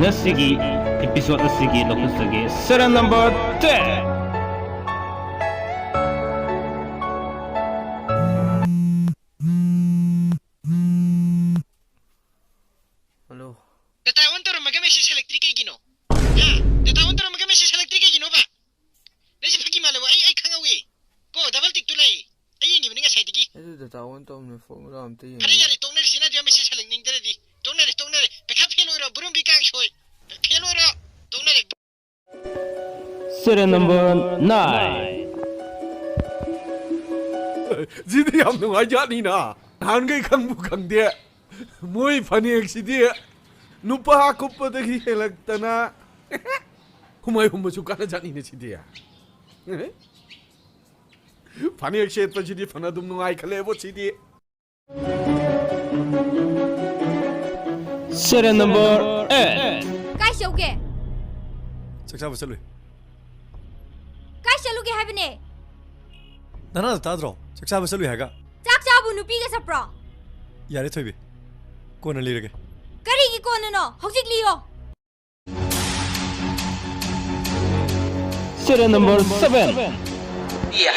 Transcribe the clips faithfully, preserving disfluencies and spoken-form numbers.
ꯉꯁꯤꯒꯤ episode ꯑꯁꯤꯒꯤ ꯂꯧꯈꯠꯆꯒꯦ serial number ten꯫ Hello꯫ Data on ꯇꯧꯔꯝꯃꯒ message ꯍꯜꯂꯛꯇ꯭ꯔꯤ ꯀꯩꯒꯤꯅꯣ? ꯍꯥ? Data on ꯇꯧꯔꯝꯃꯒ message ꯍꯜꯂꯛꯇ꯭ꯔꯤ ꯀꯩꯒꯤꯅꯣꯕ? ꯅꯪꯁꯦ ꯐꯥꯒꯤ ꯃꯥꯜꯂꯦꯕ꯫ ꯑꯩ, ꯑꯩ ꯈꯪꯍꯧꯋꯤ꯫ ꯀꯣ, double tick ꯇꯨ ꯂꯩ꯫ ꯑꯩ ꯌꯦꯡꯉꯤꯕꯅꯤ ꯉꯁꯥꯏꯗꯒꯤ꯫ ꯑꯩꯁꯨ data on ꯇꯧꯔꯝꯃꯦ, formula ꯑꯝꯇ ꯌꯦꯡꯒꯦ꯫ ꯐꯔꯦ, ꯌꯥꯔꯦ, ꯇꯣꯛꯅꯔꯁꯤ꯫ ꯅꯠꯇ꯭ꯔ message ꯍꯜꯂꯛꯅꯤꯡꯗ꯭ꯔꯗꯤ꯫ ꯇꯣꯛꯅꯔꯦ, ꯇꯣꯛꯅꯔꯦ꯫ ꯄꯩꯈꯥ fail ꯑꯣꯏꯔꯣ, ꯕꯨꯔꯨꯝꯕꯤ ꯀꯥꯡꯁꯣꯏ꯫ Fail ꯑꯣꯏꯔꯣ, ꯇꯣꯛꯅꯔꯦ꯫ Serial number nine꯫ ꯁꯤꯗꯤ ꯌꯥꯝ ꯅꯨꯡꯉꯥꯏꯖꯥꯠꯅꯤꯅ꯫ ꯅꯍꯥꯟꯈꯩ ꯈꯪꯕꯨ ꯈꯪꯗꯦ꯫ ꯃꯣꯏ ꯐꯅꯦꯛꯁꯤꯗꯤ ꯅꯨꯄꯥ ꯀꯨꯞꯄꯗꯒꯤ ꯍꯦꯜꯂꯛꯇꯅ ꯍꯨꯃꯥꯏ ꯍꯨꯝꯕꯁꯨ ꯀꯥꯟꯅꯖꯥꯠꯅꯤꯅꯦ ꯁꯤꯗꯤ꯫ ꯐꯅꯦꯛ ꯁꯦꯠꯄꯁꯤꯗꯤ ꯐꯅ ꯑꯗꯨꯝ ꯅꯨꯡꯉꯥꯏ ꯈꯜꯂꯦꯕꯣ ꯁꯤꯗꯤ꯫ Serial number eight꯫ ꯀꯥꯏ ꯆꯧꯒꯦ? ꯆꯥꯛ ꯆꯥꯕ ꯆꯠꯂꯨꯏ꯫ ꯀꯥꯏ ꯆꯠꯂꯨꯒꯦ ꯍꯥꯏꯕꯅꯦ? ꯅꯅꯥꯗꯣ ꯇꯥꯗ꯭ꯔꯣ? ꯆꯥꯛ ꯆꯥꯕ ꯆꯠꯂꯨꯏ ꯍꯥꯏꯒ꯫ ꯆꯥꯛ ꯆꯥꯕꯨ ꯅꯨꯄꯤꯒ ꯆꯠꯄ꯭ꯔꯣ? ꯌꯥꯔꯦ ꯊꯣꯏꯕꯤ, ꯀꯣꯟꯅ ꯂꯤꯔꯒꯦ꯫ ꯀꯔꯤꯒꯤ ꯀꯣꯟꯅꯅꯣ? ꯍꯧꯖꯤꯛ ꯂꯤꯌꯣ꯫ Serial number seven꯫ ꯏꯌꯥ,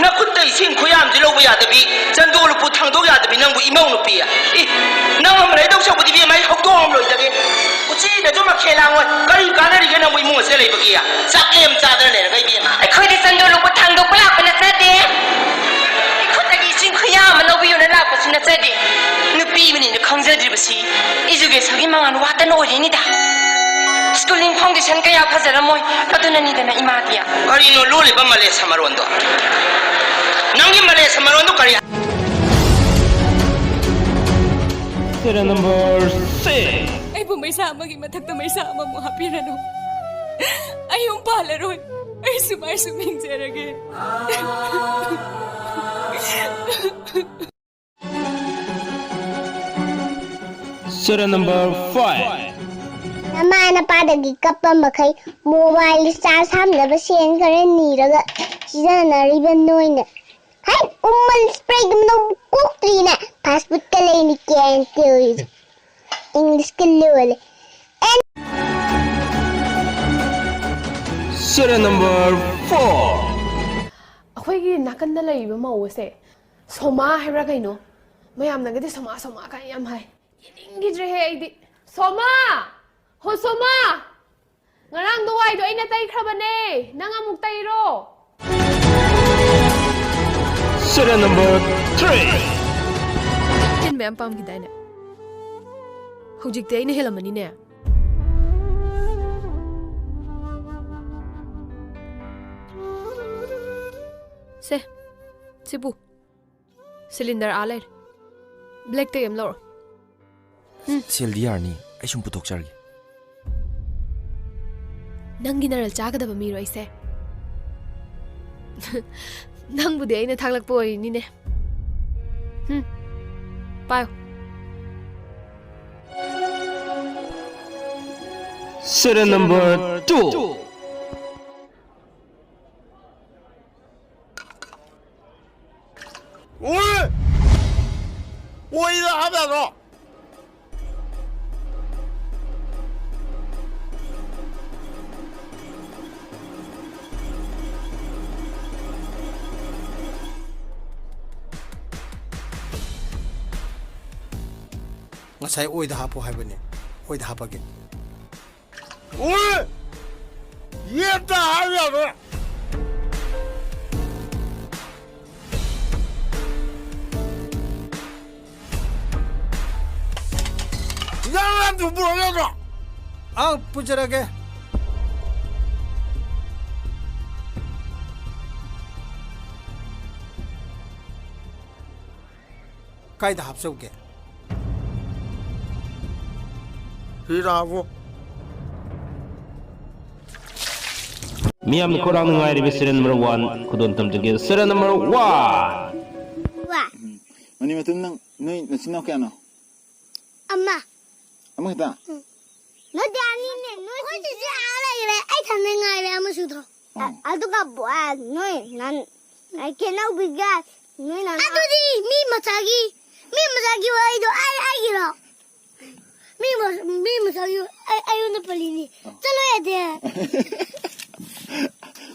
ꯅꯈꯨꯠꯇ ꯏꯁꯤꯡ ꯈꯨꯌꯥꯝꯁꯤ ꯂꯧꯕ ꯌꯥꯗꯕꯤ, ꯆꯟꯗꯣ ꯂꯨꯄꯨ ꯊꯥꯡꯗꯣꯛ ꯌꯥꯗꯕꯤ ꯅꯪꯕꯨ ꯏꯃꯧ ꯅꯨꯄꯤ꯫ ꯏ, ꯅꯪ ꯑꯃ ꯂꯩꯗꯧ ꯁꯔꯨꯛꯄꯨꯗꯤ ꯏꯕꯦꯝꯃ ꯑꯩ ꯍꯧꯗꯣꯡ ꯑꯃ ꯂꯣꯏꯖꯒꯦ꯫ ꯎꯆꯤꯗꯁꯨ ꯃꯈꯦꯜ ꯂꯥꯡꯉꯣꯏ꯫ ꯀꯔꯤ ꯀꯥꯟꯅꯔꯤꯒꯦ ꯅꯪꯕꯨ ꯏꯃꯨꯡ ꯑꯁꯤꯗ ꯂꯩꯕꯒꯤ? ꯆꯥꯛ ꯂꯦꯝ ꯆꯥꯗꯅ ꯂꯩꯔꯒ ꯏꯕꯦꯝꯃ꯫ ꯑꯩꯈꯣꯏꯗꯤ ꯆꯟꯗꯣ ꯂꯨꯄꯨ ꯊꯥꯡꯗꯣꯛꯄ ꯂꯥꯛꯄ ꯅꯠꯆꯗꯦ꯫ ꯏꯈꯨꯠꯇꯒꯤ ꯏꯁꯤꯡ ꯈꯨꯌꯥ ꯑꯃ ꯂꯧꯕꯤꯌꯨꯅ ꯂꯥꯛꯄꯁꯨ ꯅꯠꯆꯗꯦ꯫ ꯅꯨꯄꯤ ꯑꯃꯅꯤꯅ ꯈꯪꯖꯗ꯭ꯔꯤꯕꯁꯤ ꯏꯖꯨꯀꯦꯁꯟꯒꯤ ꯃꯉꯥꯜ ꯋꯥꯠꯇꯅ ꯑꯣꯏꯔꯤꯅꯤꯗ꯫ Schooling foundation ꯀꯌꯥ ꯐꯖꯔꯝꯃꯣꯏ, ꯑꯗꯨꯅꯅꯤꯗꯅ ꯏꯃꯥꯗꯤ꯫ ꯀꯔꯤꯅꯣ ꯂꯣꯜꯂꯤꯕ ꯃꯂꯦꯁ ꯃꯔꯣꯟꯗꯣ? ꯅꯪꯒꯤ ꯃꯂꯦꯁ ꯃꯔꯣꯟꯗꯣ ꯀꯔꯤ? Serial number six꯫ ꯑꯩꯕꯨ ꯃꯩꯁꯥ ꯑꯃꯒꯤ ꯃꯊꯛꯇ ꯃꯩꯁꯥ ꯑꯃꯃꯨꯛ ꯍꯥꯞꯄꯤꯔꯅꯨ꯫ ꯑꯩ ꯌꯨꯝ ꯄꯥꯜꯂꯔꯣꯏ꯫ ꯑꯩ ꯁꯨꯃꯥꯏ ꯁꯨꯝ ꯍꯤꯡꯖꯔꯒꯦ꯫ Serial number five꯫ ꯅꯃꯥ ꯅꯄꯥꯗꯒꯤ ꯀꯞꯄ ꯃꯈꯩ mobile recharge ꯍꯥꯞꯅꯕ ꯁꯦꯟ ꯈꯔ ꯅꯤꯔꯒ ꯁꯤꯖꯤꯟꯅꯔꯤꯕ ꯅꯣꯏꯅ꯫ ꯍꯩ, ꯎꯃꯜ spray ꯗꯨꯝ ꯂꯧ ꯀꯣꯛꯇ꯭ꯔꯤꯅꯦ꯫ Fast food ꯀ ꯂꯩꯅꯤ ꯀꯦꯟ ꯇꯧꯔꯤꯁꯦ꯫ English ꯀ ꯂꯣꯜꯂꯦ꯫ Number four. ꯑꯩꯈꯣꯏꯒꯤ ꯅꯥꯀꯟꯗ ꯂꯩꯔꯤꯕ ꯃꯧ ꯑꯁꯦ ꯁꯣꯃꯥ ꯍꯥꯏꯕ꯭ꯔꯥ ꯀꯩꯅꯣ? ꯃꯌꯥꯝꯅꯒꯗꯤ ꯁꯣꯃꯥ, ꯁꯣꯃꯥ ꯀꯥꯏꯅ ꯌꯥꯝ ꯍꯥꯏ꯫ ꯌꯦꯡꯅꯤꯡꯈꯤꯗ꯭ꯔꯦꯍꯦ ꯑꯩꯗꯤ꯫ ꯁꯣꯃꯥ! ꯍꯣ ꯁꯣꯃꯥ! ꯉꯔꯥꯡꯗꯣ ꯋꯥꯏꯗꯣ ꯑꯩꯅ ꯇꯩꯈ꯭ꯔꯕꯅꯦ꯫ ꯅꯪ ꯑꯃꯨꯛ ꯇꯩꯔꯣ꯫ Serial number three. ꯇꯤꯟ ꯃꯌꯥꯝ ꯄꯥꯝꯈꯤꯗꯥꯏꯅꯦ? ꯍꯧꯖꯤꯛꯇꯤ ꯑꯩꯅ ꯍꯦꯜꯂꯝꯃꯅꯤꯅꯦ꯫ ꯁꯦ, ꯁꯤꯕꯨ꯫ ꯁꯤꯂꯤꯟꯗꯔ ꯑꯥ ꯂꯩꯔꯦ꯫ ꯕ꯭ꯂꯦꯛꯇꯒꯤ ꯑꯃ ꯂꯧꯔꯣ꯫ ꯁꯦꯜꯗꯤ ꯌꯥꯔꯅꯤ, ꯑꯩ ꯁꯨꯝ ꯄꯨꯊꯣꯛꯆꯔꯒꯦ꯫ ꯅꯪꯒꯤ ꯅꯔꯜ ꯆꯥꯒꯗꯕ ꯃꯤꯔꯣ ꯑꯩꯁꯦ? ꯅꯪꯕꯨꯗꯤ ꯑꯩꯅ ꯊꯥꯛꯂꯛꯄ ꯑꯣꯏꯔꯤꯅꯤꯅꯦ꯫ ꯍꯨꯝ, ꯄꯥꯏꯌꯨ꯫ Serial number two. ꯑꯣꯏ! ꯑꯣꯏꯗ ꯍꯥꯞ ꯌꯥꯗ꯭ꯔꯣ? ꯉꯁꯥꯏ ꯑꯣꯏꯗ ꯍꯥꯞꯄꯣ ꯍꯥꯏꯕꯅꯦ, ꯑꯣꯏꯗ ꯍꯥꯞꯄꯒꯦ꯫ ꯑꯣꯏ! ꯌꯦꯠꯇ ꯍꯥꯏꯕ ꯌꯥꯕ꯭ꯔꯥ? ꯌꯥꯝ ꯌꯥꯝ ꯊꯨꯝ ꯄꯨꯔꯛꯑꯣ ꯌꯥꯗ꯭ꯔꯣ? ꯑꯪ, ꯄꯨꯖꯔꯒꯦ꯫ ꯀꯥꯏꯗ ꯍꯥꯞꯆꯧꯒꯦ? ꯍꯤꯔꯥꯕꯨ꯫ ꯃꯤꯌꯥꯝꯅ ꯈꯧꯔꯥꯡꯅ ꯉꯥꯏꯔꯤꯕ serial number one ꯈꯨꯗꯣꯜ ꯇꯝꯖꯒꯦ꯫ Serial number one. ꯋꯥ꯫ ꯃꯅꯤ ꯃꯇꯨꯝ, ꯅꯪ, ꯅꯣꯏ ꯅꯆꯤꯟ ꯅꯅꯥꯎ ꯀꯌꯥꯅꯣ? ꯑꯃ꯫ ꯑꯃꯈꯛꯇ? ꯎꯝ꯫ ꯅꯠꯇꯦ, ꯑꯅꯤꯅꯦ꯫ ꯅꯣꯏ ꯆꯤꯆꯦ ꯑꯥ ꯂꯩꯈ꯭ꯔꯦ꯫ ꯑꯩ ꯊꯟꯗ ꯉꯥꯏꯔꯦ ꯑꯃꯁꯨꯗꯣ꯫ ꯑꯥ꯫ ꯑꯗꯨꯒ ꯕꯣ-, ꯑ, ꯅꯣꯏ ꯅꯟ-, ꯑ, ꯀꯦꯅꯧꯕꯤꯒ ꯅꯣꯏ ꯅꯅꯥꯎ-, ꯑꯗꯨꯗꯤ ꯃꯤ ꯃꯆꯥꯒꯤ, ꯃꯤ ꯃꯆꯥꯒꯤ ꯋꯥꯔꯤꯗꯣ ꯑꯩ, ꯑꯩꯒꯤꯔꯣ? ꯃꯤ ꯃ-, ꯃꯤ ꯃꯆꯥꯒꯤ ꯑꯩ, ꯑꯩꯉꯣꯟꯗ ꯄꯜꯂꯤꯅꯤ꯫ ꯑꯥ꯫ ꯆꯠꯂꯣ ꯌꯥꯗꯦ꯫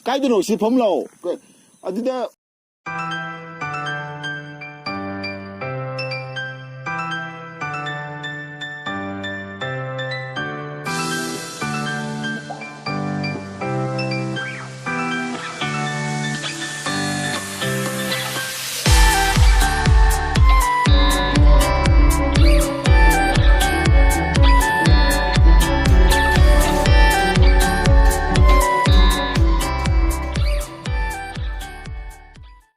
ꯀꯥꯏꯗꯅꯣ ꯁꯤ ꯐꯝ ꯂꯥꯛꯑꯣ꯫ ꯑꯗꯨꯗ